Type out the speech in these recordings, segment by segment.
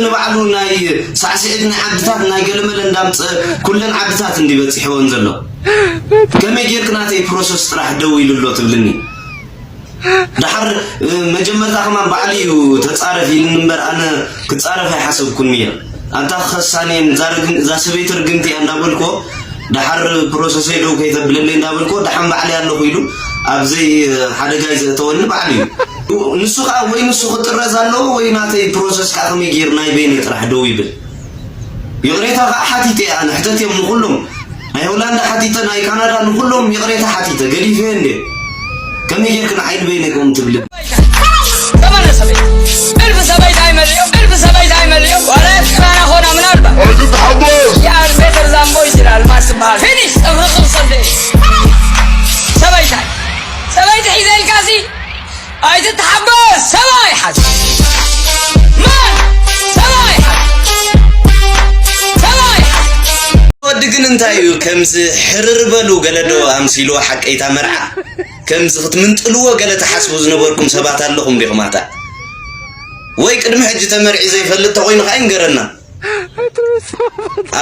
ንባዕሉ ናይ ሳዕስዒት ናይ ዓድታት ናይ ገለመለ እንዳምፀ ኩለን ዓድታት እንዲበፂሕወን ዘሎ። ከመይ ጌርክ ናተይ ፕሮሰስ ጥራሕ ደው ኢሉ ኣሎ ትብልኒ? ደሓር መጀመርታ ከማን ባዕሉ እዩ ተፃረፍ ኢልኒ እምበር ኣነ ክፃረፍ ኣይሓሰብኩን እየ። ኣንታ ክኸሳን እየን እዛ ሰበይቲ ርግምቲ እያ እንዳበልኮ ደሓር ፕሮሰሰይ ደው ከይተብለለይ እንዳበልኮ ደሓን ባዕለይ ኣለኹ ኢሉ ኣብዘይ ሓደጋይ ዘእተወኒ ባዕሉ እዩ። ንሱ ከዓ ወይ ንሱ ክጥረዝ ኣለዎ ወይ ናተይ ፕሮሰስ ከዓ ከመይ ጌር ናይ በይነይ ጥራሕ ደው ይብል። ይቕሬታ ከዓ ሓቲተ እየ ኣነ ሕተት እዮም ንኩሎም ናይ ሆላንዳ ሓቲተ ናይ ካናዳ ንኩሎም ይቕሬታ ሓቲተ ገዲፈ እንደ ከመይ ጌርክ ንዓይ ንበይነይ ከምኡ ትብሊ? ሰበነ ሰበይ እልፍ ሰበይ ታይመልዮ እልፍ ሰበይ ታይመልዮ ዋላ ኤርትራና ኾና ምናልባት የኣር ሜተር ዛምቦ ይችላል ማስበሃል ፊኒሽ ጠብርቕም ሰበይ ሰበይ ታይ ሰበይ ትሒዘ ኢልካሲ ኣይትተሓበስ ሰብኣይ ሓዝ ማን ሰብኣይ ሓዝ ሰብኣይ ሓዝ ወዲ ግን እንታይ እዩ ከምዚ ሕርር በሉ ገለዶ ኣምሲልዎ ሓቀይታ መርዓ ከምዚ ክትምንጥልዎ ገለ ትሓስቡ ዝነበርኩም ሰባት ኣለኹም ዲኹም ኣታ ወይ ቅድሚ ሕጂ ተመርዒ ዘይፈልጥ ተኮይኑ ከዓ ይንገረና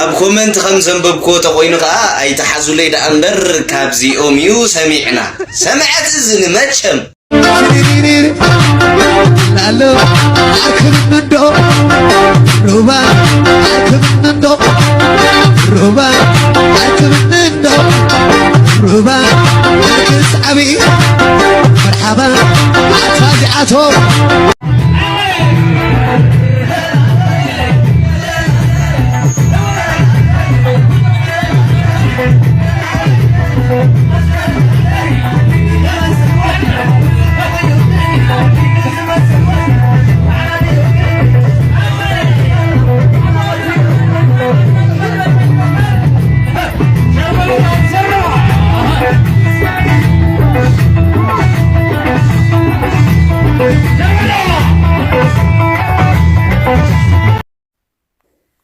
ኣብ ኮመንት ከም ዘንበብክዎ ተኮይኑ ከዓ ኣይተሓዙለይ ደኣ እምበር ካብዚኦም እዩ ሰሚዕና ሰምዐት እዝኒ መቸም ኣሎ ኣርክብኒ እንዶ ሩባ ኣርክብኒ እንዶ ሩባ ኣርክብኒ እንዶ ሩባ ኣርክስ ዓብዪ መርሓባ ኣታ ዚኣቶ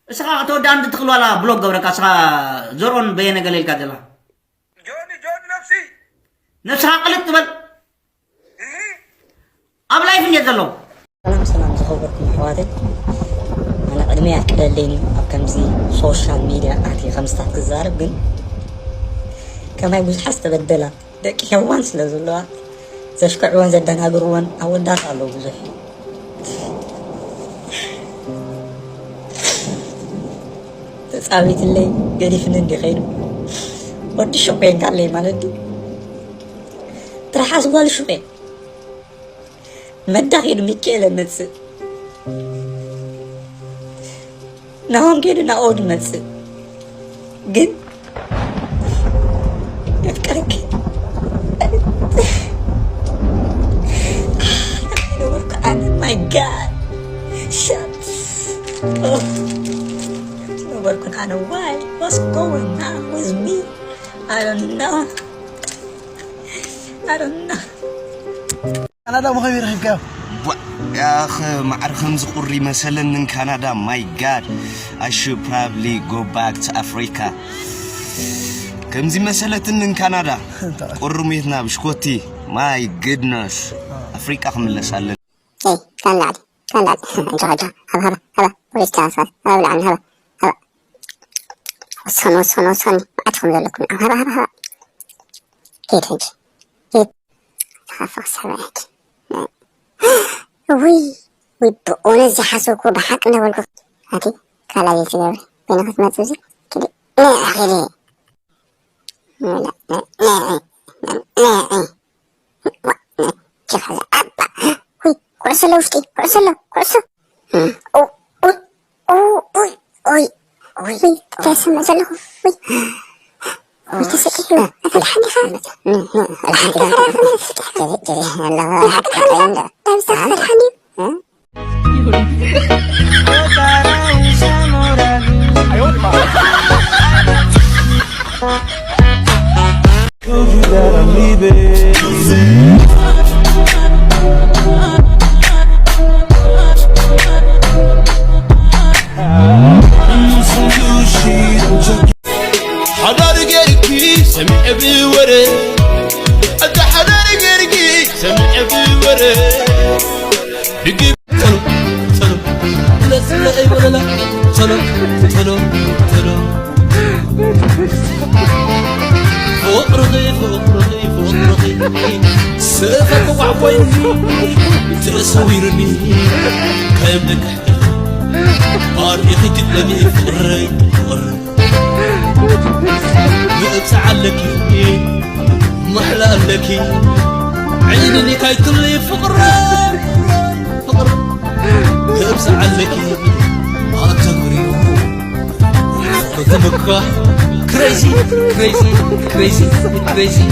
እስኻ ከተወዳእኒ ትኽእል ዋላ ብሎክ ገብረካ እስኻ ዘርኦን በየነ ገለ ኢልካ ዘላ ጆኒ ጆኒ ነፍሲ ነብስኻ ቅልጥ ትበል ኣብ ላይፍ እንዴት ዘለዉ ሰላም ሰላም ዝኸበርኩም ኣሕዋተይ ኣነ ቅድመይ ኣፍቅደለይን ኣብ ከምዚ ሶሻል ሚድያ ኣትየ ከምዝታት ክዛረብ ግን ከማይ ብዙሓት ዝተበደላ ደቂ ሄዋን ስለ ዘለዋ ዘሽክዕወን ዘደናግርወን ኣወዳት ኣለዉ ብዙሕ ተፃዊትለይ ገዲፍኒ እንዲ ከይዱ ወዲ ሹቅ ኮይንካለይ ማለት ድዩ ትረሓስ ጓል ሹቅ እየ መዳ ከይዱ ሚካኤል መፅእ ናሆም ከይዱ ናኦድ መፅእ ግን የፍቅርክ ነበርኩ ኣነ my god shut ነበርኩን ኣነ why what's going on with me I don't know I don't know ካናዳ ብኸመይ ረኺብካዮ? ያኸ ማዕር ከምዚ ቁሪ መሰለንን ካናዳ my god I should probably go back to Africa ከምዚ መሰለትንን ካናዳ ቁርሜትና ብሽኮቲ my goodness ኣፍሪቃ ክምለስ ኣለና ካን ላዕሊ ካን ላዕሊ እንጆ ከጃ ሃብ ሃባ ሃባ ፖሊስ ትራንስፈር ሃባ ብላዕሊ ሃባ ሃባ ወሶን ወሶን ወሶን መዓት ከም ዘለኩም ሃባ ሃባ ሃባ ሄድ ሕጂ ሄድ ሃፋ ሰበያት ውይ ውይ ብእውነት ዝሓሰብኩ ብሓቂ እንዳበልኩ ኣቲ ካላየ ትገብሪ በይነ ክትመፅእ እዚ ክዲ ነ ኣኺሊ ኩዕሶ ኣሎ ውሽጢ ኩዕሶ ኣሎ ኩዕሶ ኡይ እንታይ ሰምዕ ዘለኹ ወይ ተሰቂሑ ኣፈልሓኒ ኻ ሓዳር ጌርኪ ሰሚዐ ብወረ ኣታ ሓዳር ጌርኪ ሰሚዐ ብወረ ድግም ጸሎ ጸሎ ግለጽ ለእይ ወለላ ቶሎ ቶሎ ቶሎ ፍቕርኺ ፍቕርኺ ፍቕርኺ ስእፈ ክቋዕ ኮይኒ ተሰዊርኒ ከም ደቂ ኣርኢኺ ትጥለሚ ፍቕረይ ፍቕረይ ምእብፃዕ ኣለኪ ማሕላ ኣለኪ ዕይንኒ ካይትልይ ፍቕረይ ፍቕረይ ምእብፃዕ ኣለኪ ኣተግብርዮ ፍቕሪ ትምካሕ crazy crazy crazy crazy